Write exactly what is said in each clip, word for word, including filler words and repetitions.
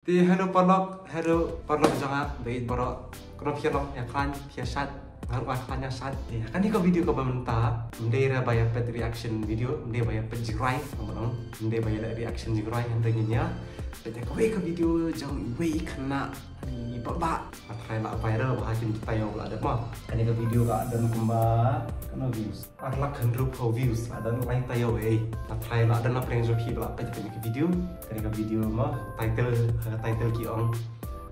Te hello paralok, hello paralok jong nga, bad baroh. Kano phi long, ïa khlaiñ, ïa shad, nga ruh nga khlaiñ ïa shad. Te ha kane ka video kaba mynta, ym dei re ba ïa peit reaction video, ym dei ba ïa peit jingrwai, ym dei ba ïa leh reaction jingrwai, hynrei ngin ïa peit ïa kawei ka video jong iwei i khynnah, i Bah Bah. Nga tharai la viral bha ha kine ki taïew ba la dep mo. Kane ka video ka don kumba, kano views? Ar lak hynriewphew views, la don lai taïew ei. Nga tharai la don na pdeng jong phi ba la peit kane ka video. Kane ka video mo, title, ha title ki ong,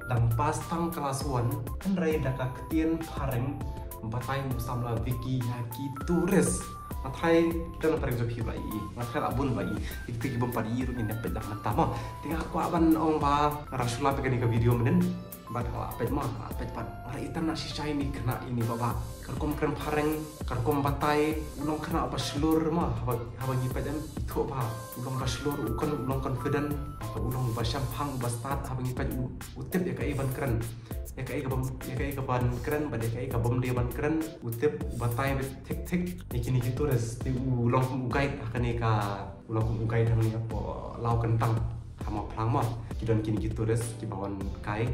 dang pass tang klas one, hynrei da ka ktien phareng batai u samla Vicky ïa ki tourist. Nga tharai don na pdeng jong phi ba la ïohi. Nga tharai la bun ba la ïohi. Ïa kito ki bym pat ïohi ruh ngin ïa peit lang mynta mo. Te nga kwah ban ong ba nga dang shu lap ïa kane ka video mynnin. Bad ha la peit mo, ha la peit pat. Nga la ïohi tang na shisha ïa ine i khynnah, ine i Bah Bah. Ka rukom kren phareng, ka rukom batai, u long khynnah uba shlur mo, haba, haba ngi peit em, ithuh bha. U long uba shlur, u kon, u long confident, u long uba shemphang, uba stad, haba ngi peit u, u tip ïa kaei ban kren. Ïa kaei ka bym, ïa kaei ka ban kren, bad ïa kaei ka bym dei ban kren, u tip, u batai beit thik thik. Ïa kine ki tourist, te u long kum u guide ha kane ka U long kum u guide hangne hapoh Lawkyntang. Ha Mawphlang mo, ki don kine ki tourist kiba wan kai.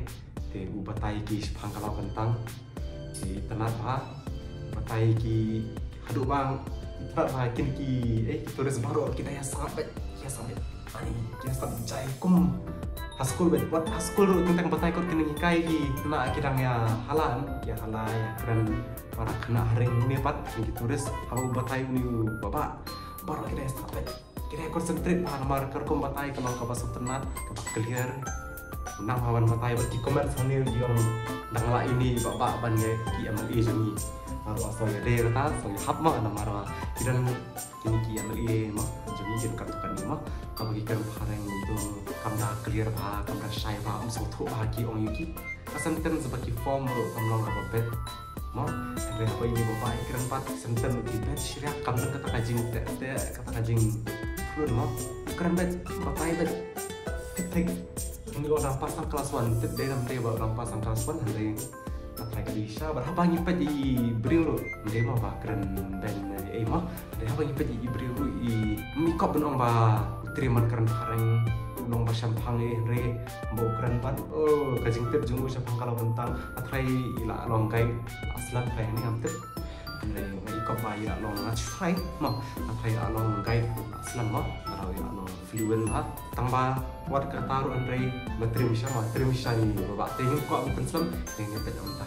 Te u batai ki shaphang ka Lawkyntang. Te itynnad bha, batai ki haduh ba itynnad bha kine ki, eh, ki tourist baroh ki da ïasngap beit, ki ïasngap beit. Ani, ki ïasngap jai kum ha skul beit. Wat ha skul ruh teng teng batai kot kine ki kai ki khynnah ki dang ïa hala, ïa hala, ïa kren para khynnah haring ne pat kine ki tourist. Haba u batai une u Bah Bah, baroh ki da ïasngap beit. Ki dei concentrate bha namar ka rukom batai ka long kaba sngewtynnat, kaba clear. Nang haba batai bad ki comment hangne ki ong dang lah ine i Bah Bah ban ïa ki M L A jong ngi. Namar ba sngewdei kata, sngewhap ma namar ba ki don kine ki M L A ma jong ngi ki don katto katne ma. Haba ki kren phareng tu kam da clear bha, kam da shai bha, ym sngewthuh bha ki ong ïa ki. Ka sentence ba ki form ruh kam long kaba beit. Mo, hynrei haba ine i Bah Bah i kren pat, sentence ki beit shiriah, kam don kata ka jingteh teh, kata ka jingphlun mo. Kren beit, batai beit. Thik thik. Ngi ong dang pass tang klas one, tip dei nam dei ba dang pass tang klas one, hynrei nga tharai ka dei shisha, bad haba ngi peit ïa i briew ruh, ym dei mo ba kren beiñ ei mo. Hynrei haba ngi peit ïa i briew ruh i, ym i kop ban ong ba u triem ban kren phareng, u long ba shemphang ei, hynrei ba u kren pat, oh, ka jingtip jong u shaphang ka Lawkyntang. Nga tharai i la long guide, la slem tharai ne ngam tip. Hynrei nga i kop ba i la long, nga tharai mo, nga tharai i la long guide, la slem mo, nga tharai i la long fluent bha. Tang ba wat kata ruh hynrei ba triem shisha mo, triem shisha ine i Bah Bah. Te ngin kwah ban pynslem, te ngin peit ïa mynta.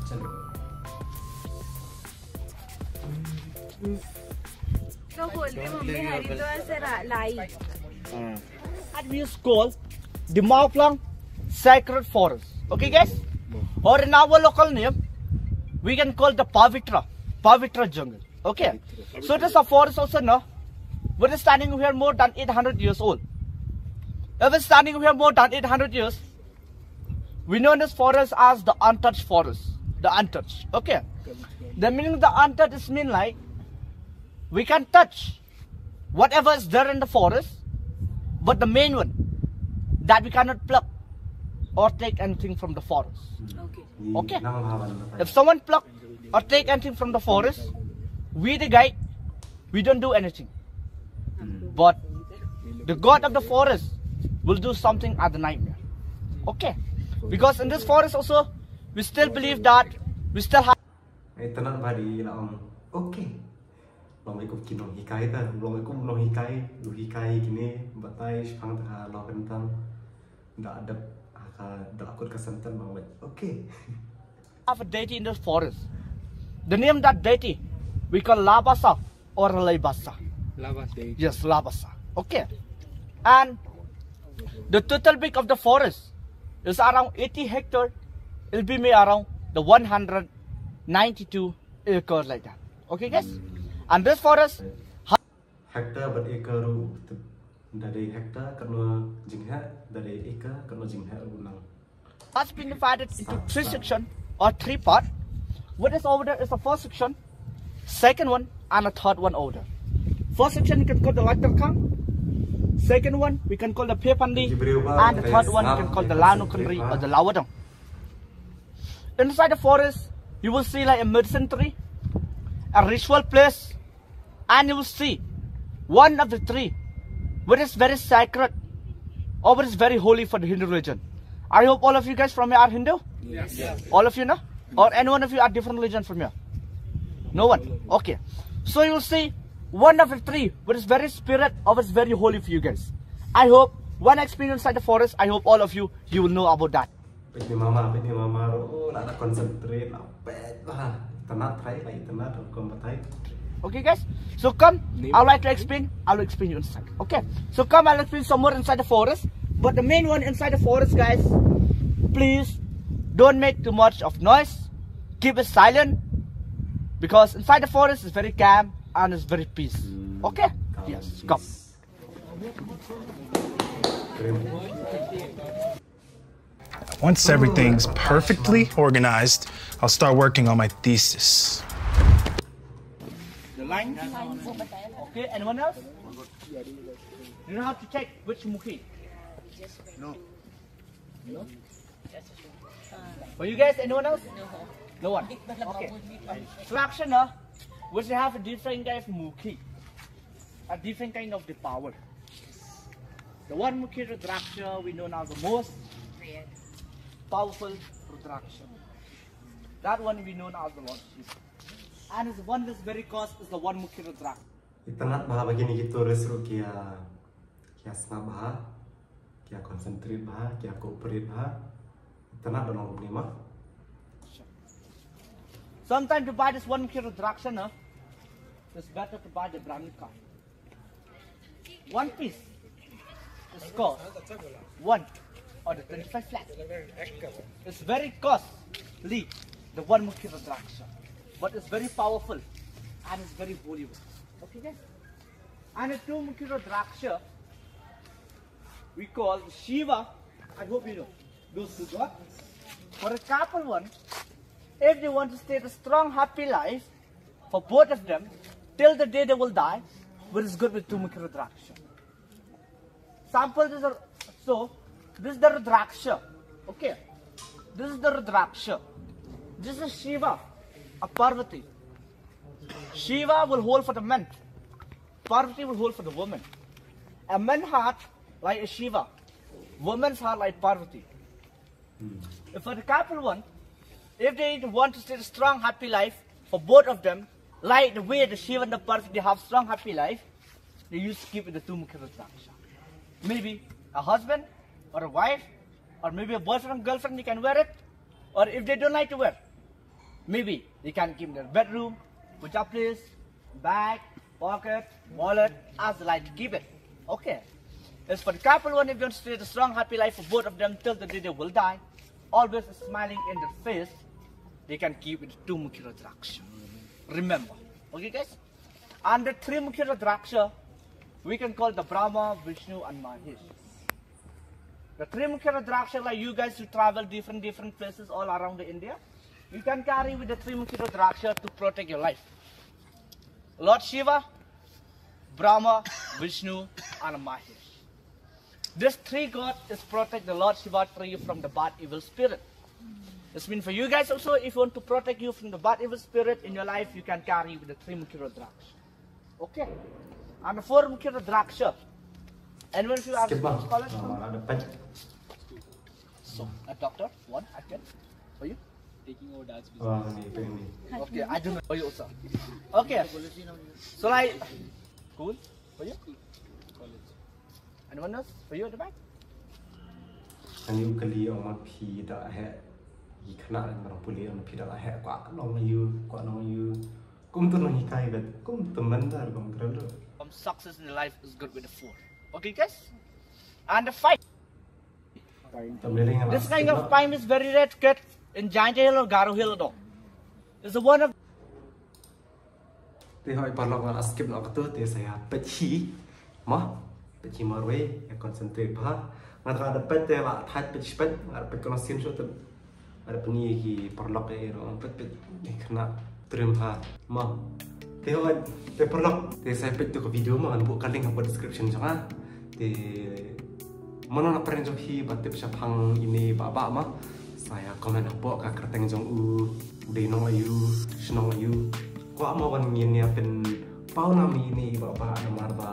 Chalo. तो बोलते मम्मी हरिद्वार से रा- लाई। That we call the Mawphlang Sacred Forest. Okay, guys? Or in our local name, we can call the Pavitra, Pavitra Jungle. Okay? So it is a forest also, no? What is standing here more than eight hundred years old? If it's standing here more than eight hundred years, we know this forest as the untouched forest. The untouched. Okay? The meaning of the untouched is mean like we can touch whatever is there in the forest, but the main one that we cannot pluck or take anything from the forest. Okay. Okay? If someone pluck or take anything from the forest, we the guide, we don't do anything. But the god of the forest will do something at the nightmare. Okay? Because in this forest also, we still believe that we still have Ai tanat ba di la ong. Okay. Long ikut ki nonghikai ta, long ikut nonghikai, u hikai kine, batai shaphang ta ka Lawkyntang. Da dep ha ka, da kut ka sentence ba wet. Okay. Have a deity in this forest. The name that deity we call Labasa or Laibasa. Labasa. Yes, Labasa. Okay. And the total big of the forest is around eighty hectare. It'll be me around the one hundred ninety-two acre like that. Okay, guys? And this forest Hectare bad acre ruh, da dei hectare katno jingheh, da dei acre katno jingheh ruh nang. Has been divided into three section or three part. What is over there is the first section, second one, and the third one over there. First section you can call the Latarkang. Second one we can call the Pepandi, and the third one you can call the Lanu Kynri or the Lawadong. Inside the forest, you will see like a medicine tree, a ritual place, and you will see one of the tree which is very sacred or which is very holy for the Hindu religion. I hope all of you guys from here are Hindu. Yes. All of you, no? Or any one of you are different religion from here? No one. Okay. So you will see one of the three, which is very spirit or which is very holy for you guys. I hope when I explain inside the forest, I hope all of you, you will know about that. Peit ni mama, peit ni mama ruh, oh, la da concentrate, la peit, ah, itynnad trai, la itynnad ruh kum batai. Okay, guys. So come, I would like to explain. I will explain you inside. Okay. So come, I'll explain some more inside the forest. But the main one inside the forest, guys, please don't make too much of noise. Keep it silent because inside the forest is very calm and is very peace. Okay. Yes. Come. Once everything's perfectly organized, I'll start working on my thesis. The line. Okay, anyone else? You don't have to check which mukhi. No. No? For you guys, anyone else? No. No one. Okay. Rudraksha, which have a different kind of mukhi, a different kind of the power. The one mukhi Rudraksha we know now the most powerful Rudraksha. That one we know now the Lord Shiva. And his one is very cost is the one mukhi Rudraksha. Itynnad bha ba kine ki tourist ruh ki ïa ki ïa sngap bha, ki ïa concentrate bha, ki ïa cooperate bha. Itynnad ba long kumne ma. Sometimes to buy this one mukhi Rudraksha, na, it's better to buy the brand new car. One piece is cost one or the twenty-five lakh. It's very costly, the one mukhi Rudraksha, but it's very powerful and it's very holy. Okay, guys? And the two mukhi Rudraksha we call Shiva. I hope you know those two gods. For a couple one, if they want to stay a strong, happy life for both of them till the day they will die, which is good with two mukhi Rudraksha. Sample this are, so this is the Rudraksha. Okay. This is the Rudraksha. This is Shiva, a Parvati. Shiva will hold for the men. Parvati will hold for the woman. A man heart like a Shiva, woman's heart like Parvati. If for the couple one, if they want to stay a strong, happy life for both of them, like the way the Shiva and the Parvati have strong, happy life, they used to keep with the two mukhi Rudraksha. Maybe a husband or a wife, or maybe a boyfriend and girlfriend, they can wear it. Or if they don't like to wear, maybe they can keep in their bedroom, puja place, bag, pocket, wallet, as they like to keep it. Okay. As for the couple one, if they want to stay a strong, happy life for both of them till the day they will die, always smiling in their face, they can keep it two mukhi Rudraksha. Remember. Okay, guys? And the three mukhi Rudraksha, we can call the Brahma, Vishnu, and Mahesh. The three mukhi Rudraksha, like you guys who travel different different places all around the India, you can carry with the three mukhi Rudraksha to protect your life. Lord Shiva, Brahma, Vishnu, and Mahesh. This three god is protect the Lord Shiva tree from the bad evil spirit. This means for you guys also, if you want to protect you from the bad evil spirit in your life, you can carry with the three mukhi Rudraksha. Okay. And the four mukhi Rudraksha. Anyone of you are Skip bang. Scholars? Nama ada pet. So, a doctor, one, I can. For you? Taking over dad's business. Wah ni peng ni. Okay, I don't know for you also. Okay. So like, cool. For you? College. Anyone else? For you at the back? Ani u kali ong ma phi da he. Ki khana lang barang pule ong phi da he. Kwah nong yu, kwah nong yu. Kum tu nong hikai bet. Kum tu mandar bang kerelo. Um, success in life is good with the four. Okay, guys? And the five. Tam leleng This kind of poem is very rare to get in Jaintia Hill or Garo Hill though. It's one of Te hoi parlok nga skip nok tu te saya pet hi. Ma, pet hi marwei, ya concentrate bha. Nga ta ada pet te la thait pet pet, nga ada pet kono sin so tu. Ada peni ki parlok e ro pet pet ni kena trim ha. Ma. Te hoi te parlok te saya pet tu ke video ma, ngan buh ka link hapoh description jong nga. Te mano na pren jong hi ba tip shaphang ini ba ba ma. Saya comment hapoh ka kyrteng jong u, u dei nong ayu, shnong ayu. Kwah mo ban ngin ïa pynpaw na mi ini ba ba namar ba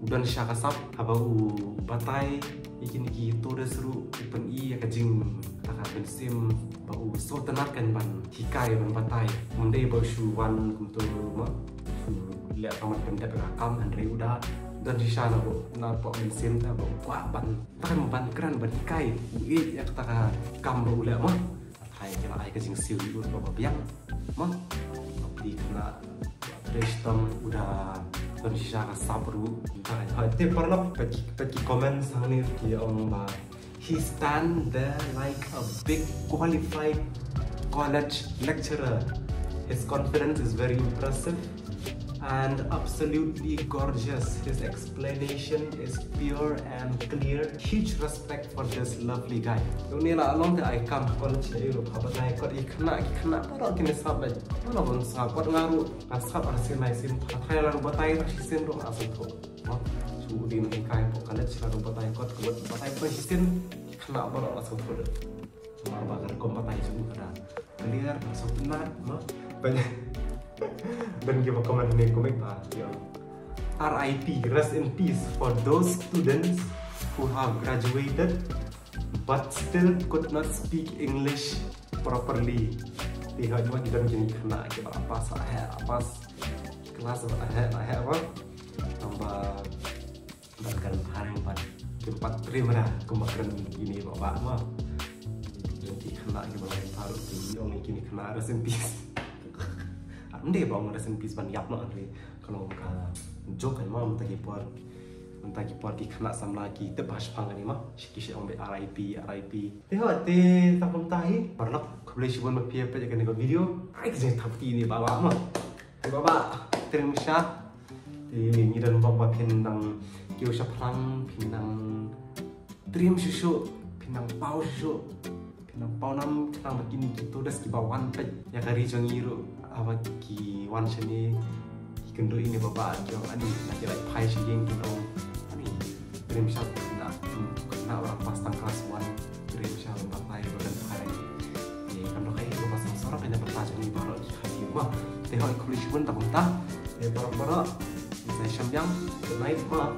Don shisha ka sap, haba u batai ïa kine ki tourist ruh, u pyni ïa ka jing, kata ka mynsiem ba u sngewtynnat kan ban hikai ban batai. Ym dei ba shu wan kumto mo, shu leh tang ban pyndep ïa ka kam, hynrei u da don shisha na ba, na ba mynsiem ta ba u kwah ban, kata kan ban kren ban hikai. U ïeit ïa kata ka kam ba u leh mo. Ai, kane ai ka jingsiew ïa u ba biang mo. Ba phi kane, ba phi shitom, u da don shisha ka sap ruh. Te paralok, peit ki, peit ki comments hangne ki ong ba, he stand there like a big qualified college lecturer. His confidence is very impressive and absolutely gorgeous. His explanation is pure and clear. Huge respect for this lovely guy. Une la long te ai kam college ha Europe, haba batai kot ïa ki khynnah, ki khynnah baroh kine sngap beit. Mano ban sngap, kot nga ruh nga sngap ha sien lai sien. Haba batai la ruh batai tang shisien ruh nga sngewthuh. Mo, shu u dei u hikai hapoh college, la ruh batai kot, ka batai tang shisien, ki khynnah baroh la sngewthuh. Namar ba ka rukom batai jong u ka da clear, ka sngewtynnat mo. Ban, ban ki ba comment hangne, comment ba, ïa, R I P, rest in peace, for those students who have graduated but still could not speak English properly. Te hooid mo, ki don kine ki khynnah kiba la pass, la heh, la pass class, la heh, la heh mo. Tangba bad kren phareng pat kim pat trei mra kumba kren ine i Bah Bah mo. Ki khynnah kiba la pass ruh ki ong ïa kine ki khynnah rest in peace. Ym dei ba ong rest in peace ban ïap noh, hynrei ka long ka joke kan mo, mynta ki por, mynta ki por ki khynnah samla ki tip ba shaphang kane mo, ki shu ong ba R I P, R I P. Te hooid, te tang kumta hi paralok, khublei shibun ba phi ïa peit ïa kane ka video. Ai ka jingthap kti ine i Bah Bah mo. Te Bah Bah, trei shisha. Te ngi don bok ba phin nang kiew shaphrang, phin nang triem shuh shuh, phin nang paw shuh shuh, phin nang paw nam khnang ba kine ki tourist kiba wan peit ïa ka ri jong ngi ruh, haba ki wan shane ki kynduh ïa ine i Bah Bah, ki ong ani, na ki leit phai sha ïing kin ong ani, triem shisha khynnah, khynnah ba la pass tang class one, triem shisha ban batai ba don phareng. Te kam dei kaei kaba sngewsarong, kane ka bynta jong ngi baroh ki kha ki mo. Te hooid, khublei shibun, tang kumta. Te baroh baroh, sa ïashem biang, good night mo.